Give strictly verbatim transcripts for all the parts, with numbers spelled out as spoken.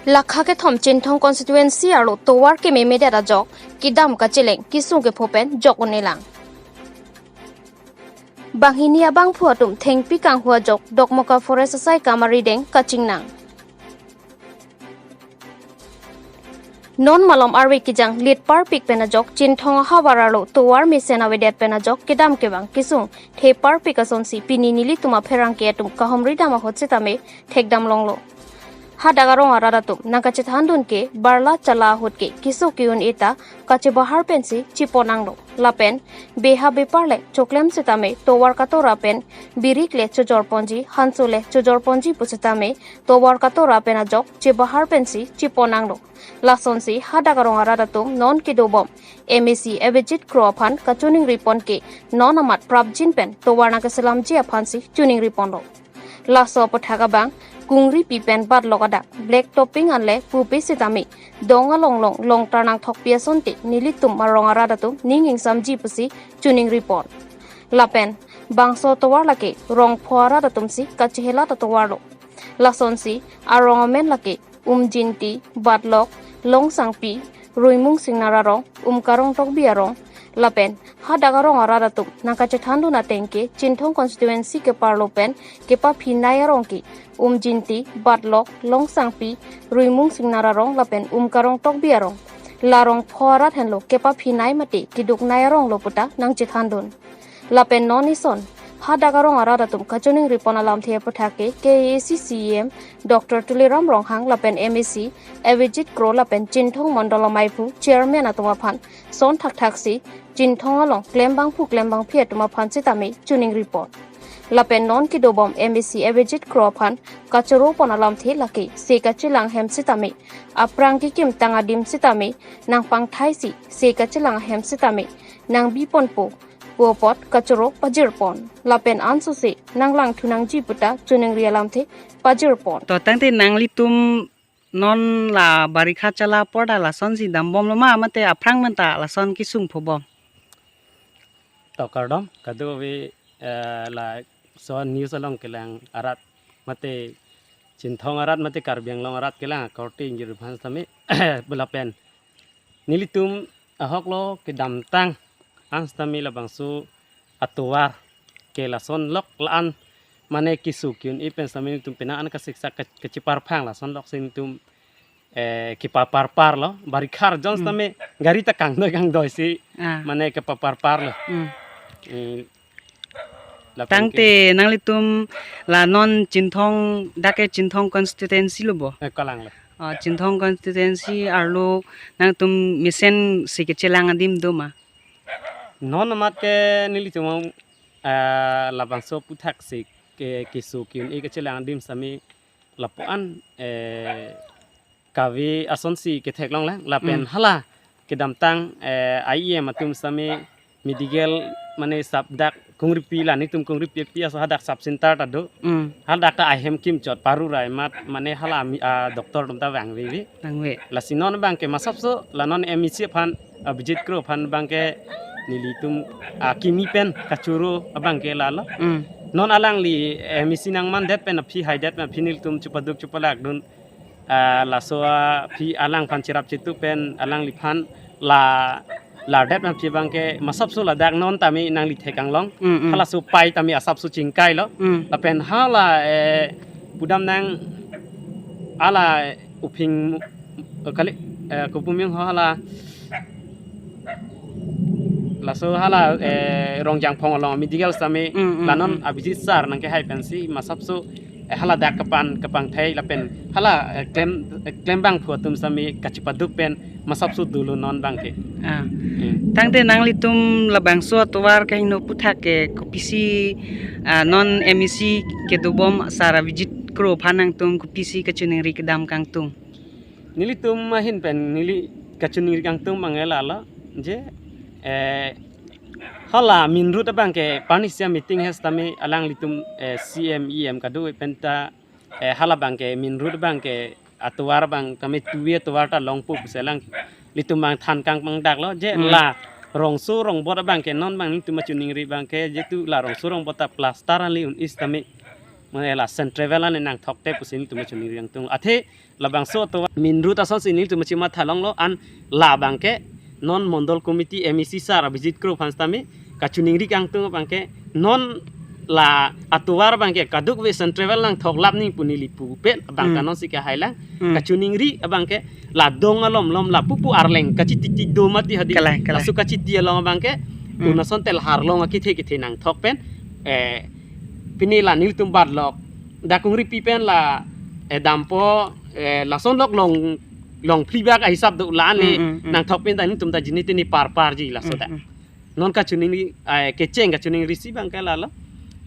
Lakha kethom Chinthong constituency arlo tovar kememedet ajok kedam kacheleng kesung kepho pen jok un-elang. Banghini abangphu atum thengpi kanghu ajok Dokmoka Forest asai kam arideng kachingnang. Non malom arve kejang lit parpik pen ajok Chinthong ahavar arlo tovar mesen avedet pen ajok kedam kevang kesung the parpik asonsi pini nelitum apherangke atum kahumri dam ahut sitame thekdam longlo. Hadak arong arat atum nangkachethandun ke barla chala ahut ke keso ke-un-e ta kachebahar pensi chepon nanglo. Lapen beha bepar le choklem sitame tovar katora pen birik le chojor ponji, hanso le chojor ponji pusitame tovar katora pen ajok chebahar pensi chepon nanglo. Lasonsi hadak arong arat atum non kedobom M A C Avijit Kro aphan kachiningri pon ke non amat prapjin pen tovar nangkeselamji aphansi chiningri ponlo. Laso aputhak abang kungripi pen batlok adak black topping anle pupe sitame dong along long longtar nangthokpi asonte nelitum arong arat atum ning ingsamji pusi chiningri pon. Lapen bangso tovar lake rongpho arat atumsi kachehelat atovarlo. Lasonsi arong amen lake Umjinti, Batlok, Longsangpi, Ruimung Singnar arong, Umkarong Tokbi arong, lapen hadak arong arat atum nangkachethandun ateng ke Chinthong constituency keparlo pen kepaphinei arong ke Umjinti, Batlok, Longsangpi, Ruimung Singnar arong lapen Umkarong Tokbi arong. La rongpho arat henlo kepaphinei mate keduknei arong lo puta nangchethandun. Lapen non ison hadak arong arat atum kachiningri pon alamthe aputhak ke K A A C C E M Doctor Tuliram Ronghang lapen M A C Avijit Kro lapen Chinthong Mondol amaiphu chairman atum aphan son thakthaksi Chinthong along klembangphu klembangphi atum aphan sitame chiningri pon. Lapen non kedobom M A C Avijit Kro aphan kachoro pon alamthe lake se kachelang hem sitame aphrang kekimtang adim sitame nangpangthaisi se kachelang hem sitame nangbi ponpo pu apot kachoro pajir pon. Lapen ansose nanglangthu nangji puta chiningri alamthe pajir pon. To tangte nanglitum non la barikha chala apor ta lasonsi dambomlo ma mate aphrang pen ta lason kesung phobom? To kardom, kadokave, eh, lason news along kelang arat mate Chinthong arat mate Karbi Anglong arat kelang akorte ingjir aphan sitame belapen nelitum ahoklo kedamtang ang sitame labangso atovar ke lason lok la-an mane keso ke-un-e pen sitame nelitum penang an kasiksak ke-, kacheparphang lason loksi nelitum, eh, kepaparparlo. Barikha arjon Hmm. sitame gari ta kangdoi kangdoisi Ah. mane kepaparparlo. Hmm. Eh, lapen Tangte ke nanglitum la non Chinthong, dak ke Chinthong constituency lo bo? Eh, kalanglo. Ah, Chinthong constituency arlo nangtum mesensi kechelang adim do ma? Non amat ke nelitum, eh, labangso aputhak si ke keso ke-un-e kachelang adim sitame lapu-an, eh, kave asonsi ketheklonglang lapen Hmm. hala kedamtang, eh, I E M atum sitame medical mane sap dak kungripi la nelitum kungripi pi aso hadak sub center ta do. Hmm. Hadak ta ahem kimchot paru rai mat mane hala mi, ah, doctor atum ta vangveve. Vangve. Lasi non abang ke masapso la non M A C aphan, ah, Avijit Kro aphan abang ke nelitum, ah, kimi pen kachoro abang ke lalo. Hmm. Non alangli M A C nangmandet pen aphi haidet pen aphi nelitum chepaduk chepalak dun, ah, laso aphi alangphan cherap chetu pen alangliphan la lardet pen aphi abang ke masapso ladak non tame nangli thek anglong. Mm, mm. Halaso pai tame asapso chingkailo. Mm. Lapen hala, eh, pudamnang hala uphing, eh, kali, eh, kopuming ho hala laso hala, eh, Rongjangphong along medical sitame Mm, mm, la non mm. Avijit sir nangkehai pensi masapso, eh, hala dak kepan kepangthei lapen hala, eh, klem, eh, klembangphu atum sitame kachepaduk pen masapso dolo non abang ke. Ah. Hmm. Tangte nanglitum labangso atovar kehingno aputhak ke kopisi, ah, non M A C kedobom sar Avijit Kro aphan nangtum kopisi kachiningri kedam kangtung? Nelitum ahin pen neli kachiningri kangtung abang ke lalo je, eh, hala main road abang ke parnisia meeting he sitame alanglitum, eh, C M E M kado pen ta, eh, hala abang ke main road abang ke atovar abang tame two way atovar ta longpo pusi alanglitum abang than kangpangdaklo je Hmm. la rongso rongbot abang ke non abang nelitum kachiningri abang ke jetu la rongso rongbot ta plaster anli un-e sitame Mane la Central Level an nangthok te pusi nelitum kachiningri kangtung. Athe labangso atovar main road asonsi nelitum chimatha longlo, an labang ke non Mondol Committee M A C sir Abhijit Kro aphan sitame kachiningri kangtung abang ke non la atovar abang ke kadokave Central Level nangthok lap nangji pu neli pupe abang Hmm. ta nonsi kehailang. Hmm. Kachiningri abang ke la dong alom lom lapu pu arleng kachiti ti do mati hadi. Kalang, kalang. Laso kachiti along abang ke Hmm. un asonte la arlong akethe kethe nangthok pen, eh, pini la nelitum batlok dak Kongripi pen la, eh, dampo, eh, lason lok long, long phli bak ahisap do la an le Hmm, hmm, hmm. nangthok pen ta nelitum ta jini tini par parji laso ta. Hmm, hmm. Non kachiningri, eh, kecheng kachiningri si abang ke lalo.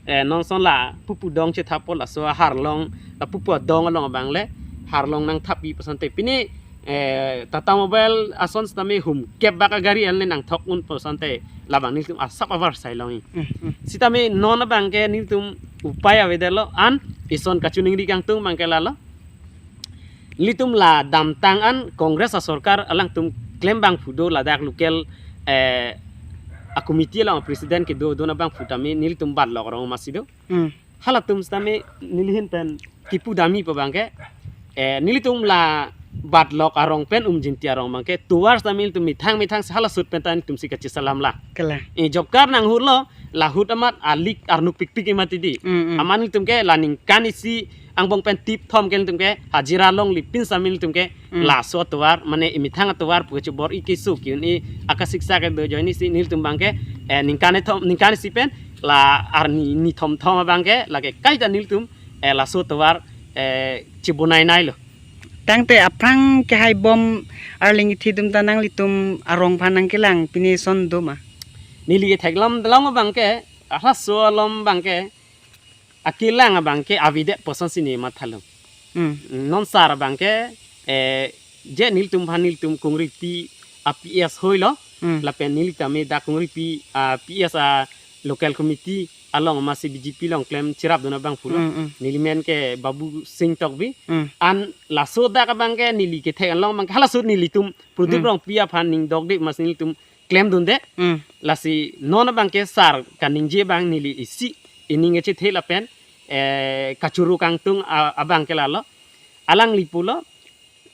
Eh, non son lapu pu dong chethappo, laso arlong, lapu pu adong along abang le arlong nangthappi pu asonte. Pini, eh, Tata Mobile ason sitame hum kep bak agari an le nangthok un pu asonte labang nelitum asap avarsai longji. Hmm, hmm. Sitame non abang ke nelitum upai avedetlo, an ison kachiningri kangtung abang ke lalo. Nelitum la damtang an Congress asorkar alangtum klem abangphu do ladak local, eh, a committee along president kedo dona abangphu tame nelitum batlok arong masi do. Hmm. Halatum sitame neli ahin pen kipu damji pu abang ke, eh, nelitum la batlok arong pen Umjinti arong abang ke tovar sitame nelitum methang methang si hala sut pen ta nelitum si kachisalam la. Kalang. Eh, job card nanghurlo, la ahut amat alik arnuk pikpik mati di. Hmm, hmm. Amat nelitum ke la ningkan isi angbong pen tip thom ke nelitum ke hajira longle pin sitame nelitum ke Hmm. laso atovar, mane emethang atovar pu kachibor-i keso ki-un-e akasiksak kedo ajoine si nelitum abang ke, eh, ningkan ethom, ningkan isi pen la arni ni thom thom abang ke lake kaita nelitum, eh, laso atovar, eh, chibonai nailo. Tangte aphrang kehai bom arleng ithi atum ta nanglitum arong aphan nangkelang pini son do ma? Neli ketheklong along abang ke, halaso along abang ke, akelang abang ke avedet pu asonsi neli mathalong. Hmm. Non sar abang ke, eh, je nelitum aphan nelitum Kongripi a P S hoilo, Hmm. lapen neli tame dak Kongripi a P S a local committee along masi B J P along klem cherap dona abangphu lo. Hmm, hmm. Neli men ke Babu Sing Tokbi. Hmm. An laso dak abang ke neli kethek along abang ke halaso nelitum Prodip Hmm. Rongpi aphan ning dokde masi nelitum klem dunde. Hmm. Lasi non abang ke sar kaningje abang neli isi ining kechethe lapen, eh, kachoro kangtung a-, abang ke lalo. Alangli pulo,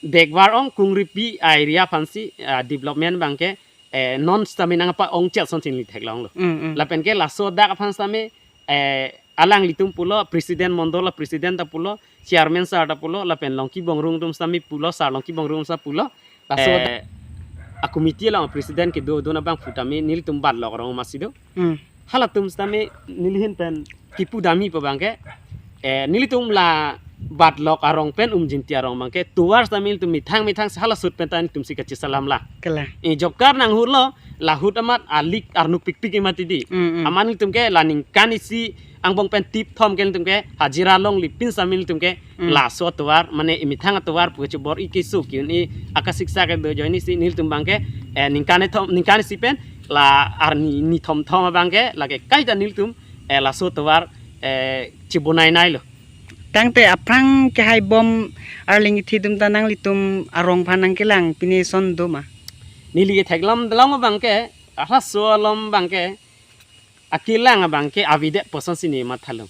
backward ong Kongripi a area aphansi, ah, development abang ke, eh, non sitame nangpa-ong chot asonsi neli theklonglo. Hmm, hmm. Lapen ke laso dak aphan sitame, eh, alanglitum pulo, president Mondol a president ta pulo, chairman sir ta pulo, lapen Longki Bongrung atum sitame pulo, sar Longki Bongrung sa pulo. Laso Eh. a committee along president kedo dona abangphu tame nelitum batlok arong masi do. Hmm. Halatum sitame neli ahin pen kipu damji pu abang ke, eh, nelitum la batlok arong pen Umjinti arong abang ke tovar sitame nelitum methang methang si hala sut pen ta nelitum si kachisalam la. Kalang. Eh, job card nanghurlo, la ahut amat alik arnuk pikpik mati di. Hmm, hmm. Amat nelitum ke la ningkan isi angbong pen tip thom ke nelitum ke hajira longle pin sitame nelitum ke Hmm. laso atovar, mane emethang atovar pu kachibor-i keso ki-un-e akasiksak kedo ajoine si nelitum abang ke, eh, ningkan ethom, ningkan isi pen la arni ni thom thom abang ke lake kaita nelitum, eh, laso atovar, eh, chibonai nailo. Tangte aphrang kehai bom arleng ithi atum ta nanglitum arong aphan nangkelang pini son do ma? Neli ketheklong along abang ke, halaso along abang ke, akelang abang ke avedet pu asonsi neli mathalong.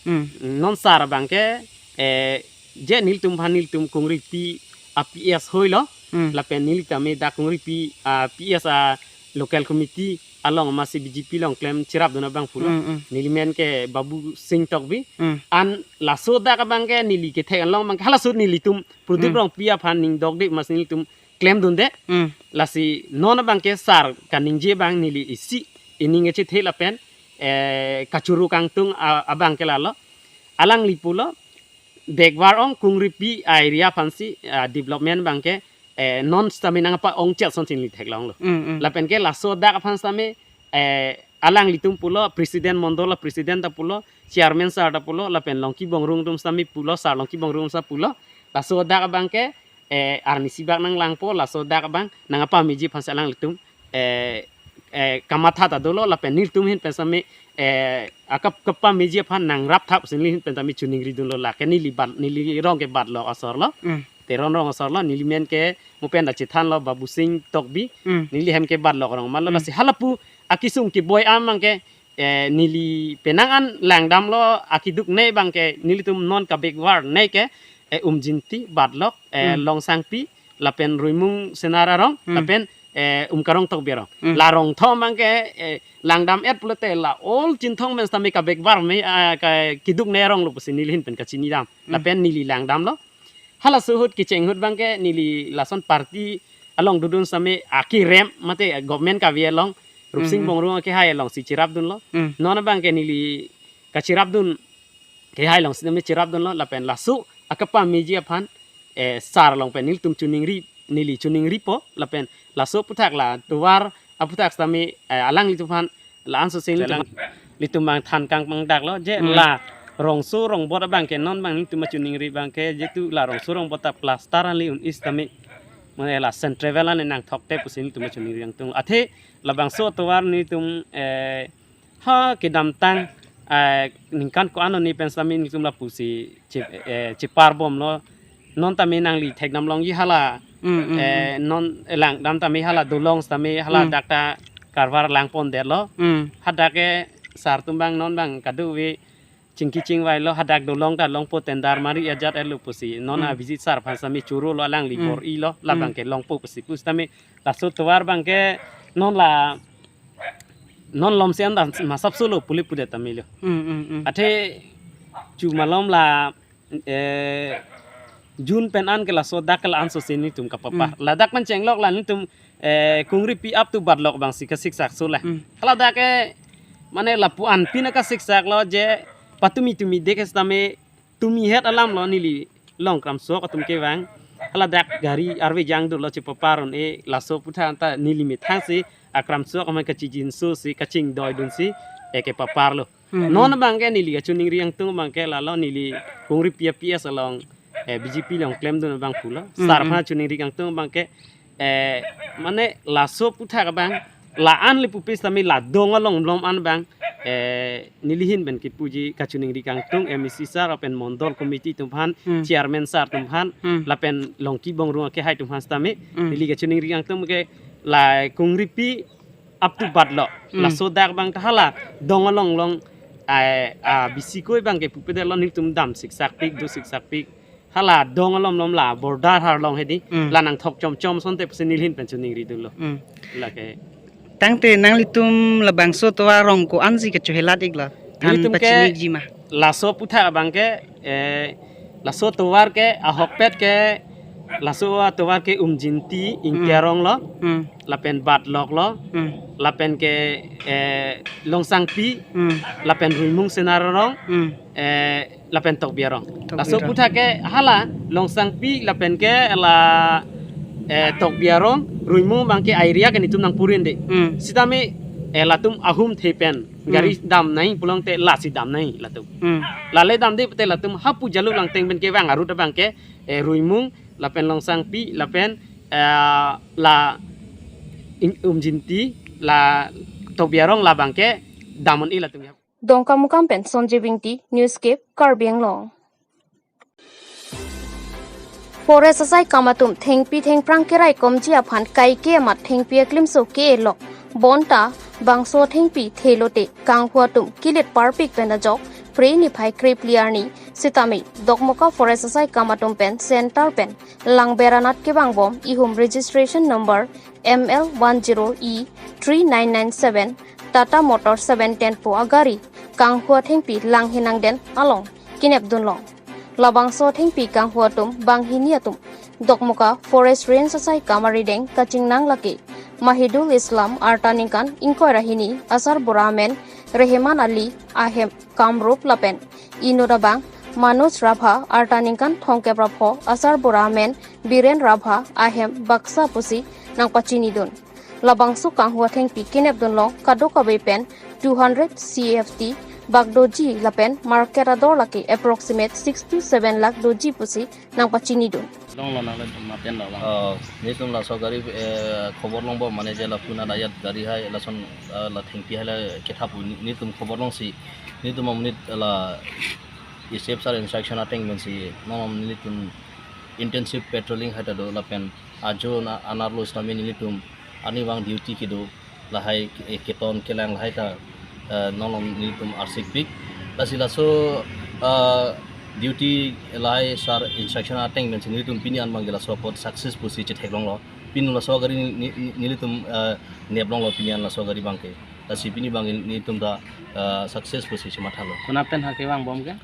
Hmm. Non sar abang ke, eh, je nelitum aphan nelitum Kongripi a P S hoilo, Hmm. lapen neli tame dak Kongripi a P S a local committee along masi B J P along klem cherap dona abangphu lo. Hmm, hmm. Neli men ke Babu Sing Tokbi. Hmm. An laso dak abang ke neli kethek along abang ke halaso nelitum Prodip Hmm. Rongpi aphan ning dokde masi nelitum klem dunde. Hmm. Lasi non abang ke sar kaningje abang neli isi ining kechethe lapen, eh, kachoro kangtung a-, abang ke lalo. Alangli pulo, backward ong Kongripi a area aphansi, ah, development abang ke, eh, non sitame nangpa-ong chot asonsi neli theklonglo. Hmm, hmm. Lapen ke laso dak aphan sitame, eh, alanglitum pulo, president Mondol a president ta pulo, chairman sir ta pulo, lapen Longki Bongrung atum sitame pulo, sar Longki Bongrung sa pulo. Laso dak abang ke, eh, arnisi bak nanglangpo, laso dak abang nangpameji aphansi alanglitum, eh, eh, kamatha ta dolo lapen nelitum ahin pen sitame, eh, akap kapameji aphan nangrap thap si neli ahin pen sitame chiningri dunlo, lake neli bat, neli rong ke batlok asor lo. Hmm. Teron rong asor lo, neli men ke mo pen ta chethanlo Babu Sing Tokbi. Hmm. Neli hem ke batlok arong malo. Hmm. Lasi halapu akesung keboi abang ke eh, neli penang an langdamlo akiduk ne abang ke nelitum non kabekvar ne ke, eh, Umjinti, Batlok, eh, Hmm. Longsangpi, lapen Ruimung Senar arong, Hmm. lapen, eh, Umkarong Tokbi arong. Hmm. La rong thom abang ke, eh, langdam-et pulote la all Chinthong pen sitame kabekvar me, ah, ka kiduk ne arong lo pusi neli ahin pen kachinidam. Hmm. Lapen neli langdamlo. Halaso ahut kecheng ahut abang ke neli lason party along dodun sitame akirem mate government kave along Rupsing Hmm. Bongrung akehai alongsi chirapdunlo. Hmm. Non abang ke neli kachirapdun kehai along sitame chirapdunlo lapen laso akapameji aphan, eh, sar along pen nelitum choningri, neli choningripo lapen laso aphuthak la tovar aphuthak sitame, eh, alanglitum aphan la-an so sing Jalan. Litum abang than kangpangdaklo je Hmm. la rongso rongbot abang ke non abang nelitum choningri abang ke jehetu la rongso rongbot ta plaster anli un-e sitame mane la central well an nangthokte pusi nelitum choningri angtung. Athe labangso tovar nelitum, eh, ha kedamtang, eh, ningkan ko-an arni pen sitame nelitum lapusi chi-, eh, chiparbomlo. Non tame nangli thekdam longji hala, Hmm, hmm, eh, hmm. non langdam tame hala dolong sitame hala Hmm. dak ta karvar langpondetlo. Hmm. Hadak ke sar atum abang non abang kadokave chingki chingvailo, hadak dolong ta longpo, tender mari ajat elo pusi. Non Hmm. a visit sar aphan sitame chorolo, alangli Hmm. bor-ilo, labang Hmm. ke longpo pusi pusitame laso tovar abang ke non la non lomsi anta masapsolo pule pudet tame lo. Hmm, hmm, hmm. Athe chu malom la, eh, June pen an ke laso dak ke la-an so si nelitum kapapar. Hmm. Ladak pen chenglok la nelitum, eh, Kongripi up to Batlok abangsi kasiksak so la. Hmm. Haladak ke mane lapu-an pin kasiksaklo je patumi tumi deke sitame tumihet alamlo neli Longkramsok atum kevang. Haladak gari arve jang dolo chipapar un-e, laso aphuthak ta neli methang si akramsok amai kachijinso si kachingdoidun si eke paparlo. Hmm, Non hmm. abang ke neli kachoningri angtung abang ke lalo neli Kongripi a P S along, eh, B J P along klemdun abang pulo. Hmm, Sar hmm. aphan choningri angtung abang ke, eh, mane laso aphuthak abang la-an le pupe sitame la dong along lom an abang, eh, neli ahin pen kipuji kachoningri angtung M A C sar lapen Mondol Committee atum aphan, Hmm. Chairman sar atum aphan, Hmm. lapen Longki Bongrung akehai atum aphan sitame, Hmm. neli kachoningri angtung ke la Kongripi up to Batlok. Hmm. Laso dak abang ta hala dong along long, eh, a B C koi abang ke pupedetlo nelitum dam siksakpik, do siksakpik. Hala dong alom lom la border arlong hedi. Hmm. La nangthok chomchom asonte pusi neli ahin pen choningri dunlo. Hmm. Lake. Tangte nanglitum labangso tovar arong ko-ansi kachohelat iklo? Than Nelitum ke pachiniji ma? Laso aphuthak abang ke, eh, laso tovar ke ahokpet ke, laso atovar ke Umjinti, Ingti Hmm. aronglo, Hmm. lapen Batloklo, Hmm. lapen ke, eh, Longsangpi, Hmm. lapen Ruimung Senar arong, Hmm. eh, lapen Tokbi arong. Tokbi Laso arong. aphuthak ke hala Longsangpi lapen ke la, eh, Tokbi arong, Ruimung abang ke area ke nelitum nangpurin de. Hmm. Sitame, eh, latum ahum the pen gari Hmm. dam nai pulote lasi dam nai latum. Hmm. Lale damde pute latum hapu Jaluk Langteng pen kevang a-route abang ke, eh, Ruimung lapen Longsangpi lapen, eh, la In-, Umjinti la Tokbi arong labang ke dam un-e latum. Dongkamukam pen Sanjay Ingti, Newscape, Karbi Anglong. Forest asai kam atum thengpi thengphrang keraikomji aphan kaike amat thengpi aklimso ke-e lok. Bonta bangso thengpi thelote kanghu atum kilit parpik pen ajok Phre niphai krephli arni sitame Dokmoka Forest asai kam atum pen center pen Langber anat kevangbom ihum registration number M L one zero E three nine nine seven Tata Motor seven ten po agari kanghu athengpi langhe nangden along kinep dunlong. Labangso athengpi kanghu atum banghini atum Dokmoka Forest Range asai kam arideng kachingnang lake Mahidul Islam arta ningkan ingkoi ra hini asarbura amen Reheman Ali ahem Kamrup lapen inut abang Manoj Rabha arta ningkan thomkep ra pho asarbura amen Biren Rabha ahem Baksa pusi nangpachinidun. Labangso kanghu athengpi kinep dunlong kadokave pen two hundred C F T bak doji lapen market ador lake approximate six to seven lakh doji pusi nangpachinidun. Long lo nang le maten lo lang. Oh, nelitum laso gari, eh, khobor longbom mane je la puna dayat gari hai lason, eh, la thengpi hai la kethap pu nelitum khobor longsi nelitum amonit la S F sar instruction ateng pensi non nelitum intensive patrolling hai ta do lapen ajo na anarlo sitame nelitum arnivang duty kedo lahai, eh, keton kelang lahai ta Eh, non along nelitum arsik pik. Lasi laso, eh, duty lahai sir instruction ateng pensi nelitum pini an abangke laso apot success pusi chetheklonglo. Pini laso agari ni, ni, ni, nelitum, eh, neplonglo pini an laso agari abangke. Lasi pini abangke nelitum ta, eh, success pusi chemathalo. Konat pen ha kevangbom ke?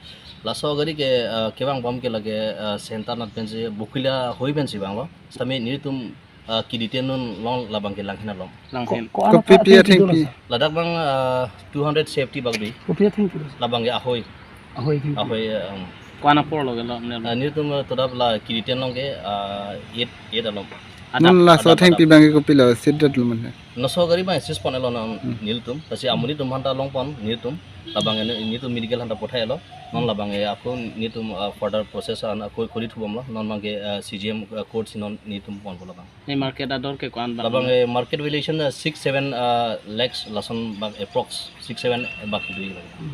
Laso agari ke, eh, kevangbom ke lake, eh, center nat pensi Bokolia ahoi pensi vanglo. Sami nelitum, eh, kedetain dunlong labangke Langhin along. Langhin. Ko-, ko-an Kopi aphan pi ateng ateng pi? Ladak abang, eh, two hundred safety bak dui. Kopi ateng pi? Labangke ahoi. Ahoi ateng pi. Ahoi, eh, um. Ko-an apor lo ke lo, ne lo? Eh, nelitum, eh, todap la kedetain along ke, eh, eight, eight along. Adap, non laso adap, ateng pi adap. Abangke kopilo, siddat lo mane. Laso agari abang assist pon-elo non Hmm. nelitum. Lasi amonit atum aphanta longpon nelitum. Labang ne-, nelitum medical aphanta pathai-elo. Non labangke ako nelitum, uh, further process an ako kori thubomlo. Non abangke, uh, C G M, uh, court si non nelitum ponpo labang. Ne market ador ke ko-an bak? Labangke market valuation, uh, six, seven, uh, lakhs lason bak approx. Six, seven bak dui labang.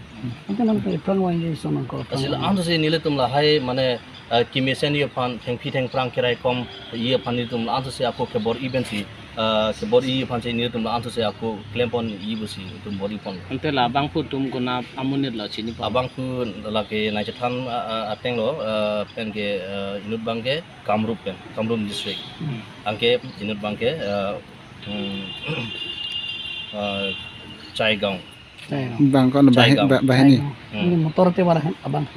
Ante nang ke prang wang ye so nang ko. Lasi la-an si nelitum lahai mane, eh, kemesen ye aphan, thengpi thengphrang keraikom ye aphan nelitum la-an si ako kebor-i pensi, eh, kebor-i aphan si nelitum la-an si ako klempon-i pusi nelitum bor-i pon. Ante la abangphu atum konat amonit lo chinipon? Abangphu lake Naichethan, eh, eh, ateng lo, eh, pen ke, eh, inut abangke Kamrup pen, Kamrup district. Hmm. Anke inut abangke, eh, hmm, eh, Chaigaon. Chaigaon. Bang ko bahai, Chaigaon. Ba-, bahai ni. Chaigaon. Hmm. Ini motor te wara hen abang.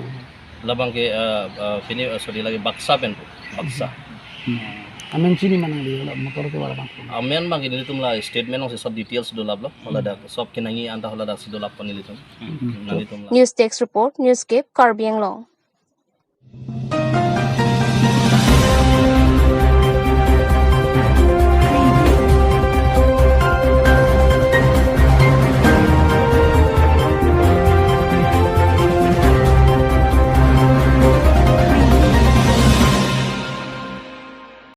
Labangke, eh, eh, pini, eh, sorry, lake Baksa pen, Baksa. Hmm. Amen chini ma nang di, la motor te wara abang. Amen abangke nelitum la statement along si sob details dolaplo. Hmm. Haladak sob kenangji anta haladak si dolap pon nelitum. Hmm. Hmm. Nanglitum la. News Desk Report, Newscape, Karbi Anglong.